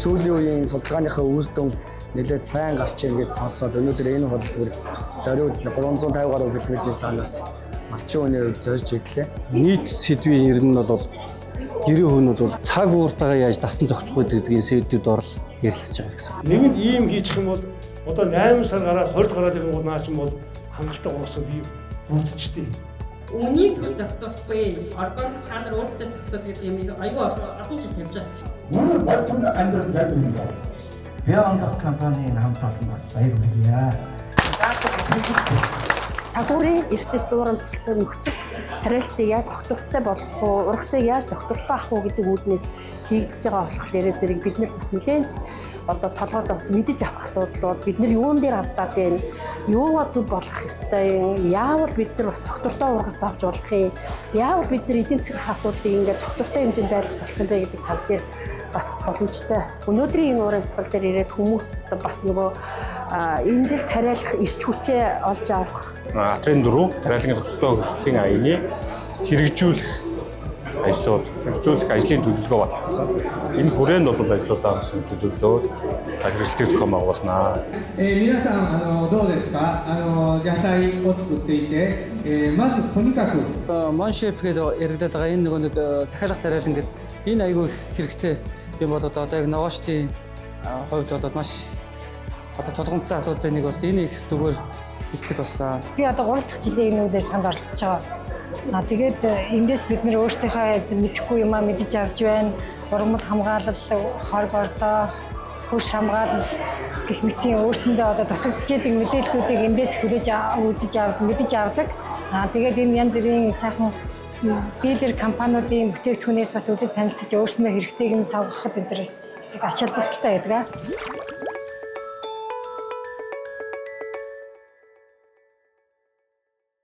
Сүүлийн үеийн судалгааныхаа үр дүн нэлээд сайн гарч ийн гэж сонсоод өнөөдөр энэ хуралд бүр зориуд 350 гаруй километрийн цаанаас малчин хүний хувьд зорж ирлээ. Нийт сэдвийн ер нь бол 90% нь бол цаг ууртайгаа яаж дасан зохицох вэ гэдгийн сэдвүүд орол ярилцж байгаа гэсэн. Нэгэнд ийм хийчих юм бол одоо 8 сар гараад 20 гараад ирэнгүүт наа чинь бол хангалттай ургасан бий бүрдчихдээ. Үнийг зохицуулахгүй, органик та нар өөрсдөө зохицуул гэдэг юм айгүй олон жил тавьж байгаа. Бүрэн бодхон амьдрал байдаг юм байна. Beyond компанийн хамт олон бас баяр хүргье. Цагуурын эрсдэл урамсгалтай нөхцөлд тариалтыг яаж доктортой болгох уу, ургацыг яаж доктортой авах уу гэдэг үүднээс хийгдэж байгаа болохоор зэрэг бид нарт бас нэлээд одоо толгойд бас мэдэж авах асуудлууд бид нар юун дээр алдаад байна, юугаа зөв болгох ёстой юм, яавал бид нар бас доктортой ургац авч болох юм, яавал бид нар эдийн засгийн асуудлыг ингээд доктортой хэмжээнд байлгах болох юм бэ гэдэг тал дээр бас боломжтой. Өнөөдрийн энэ урамсгал дээр ирээд хүмүүс одоо бас нөгөө энэ жил тариалах эрч хүчээ олж авах Атрын 4 тариалангийн тогтолцоо хөгжлийн аяны хэрэгжүүлэх ажлууд, хэрэгжүүлэх ажлын төлөвлөгөө батлагдсан. Энэ хүрээнд бол ажлуудаа гэсэн төлөвлөлөө хэрэгжилтийг зохион байгуулнаа. 皆さんどうですか野菜を作っていて、まずとにかく Моншеп гэдэг яригадаад байгаа энэ нөгөө нэг захиалга тариалан гэдэг энэ айгүй их хэрэгтэй юм бол одоо яг ногоочдын хувьд бол маш одоо тулгамдсан асуудлын нэг бас энэ их зүгээр ихтгэл болсон. Би одоо 3 дахь жилийн энэ үгээр санд оролцож байгаа. А тэгээд эндээс бид нэр өөрсдийнхөө мэдэхгүй юмаа мэдэж авч байна. Ургамал хамгаалал, хорг ордоо, хөрш хамгаалал гэх мэтийн өөрсөндөө одоо дутагдчихэдэг мэдээллүүдийг эндээс хүлээж үзэж авд, мэдэж авдаг. А тэгээд энэ янз бүрийн сайхан дилер компаниудын бүтээгдэхүүнээс бас үзэж танилцаж өөрсөндөө хэрэгтэйг нь сонгоход энэ төр ач холбогдолтой байдаг.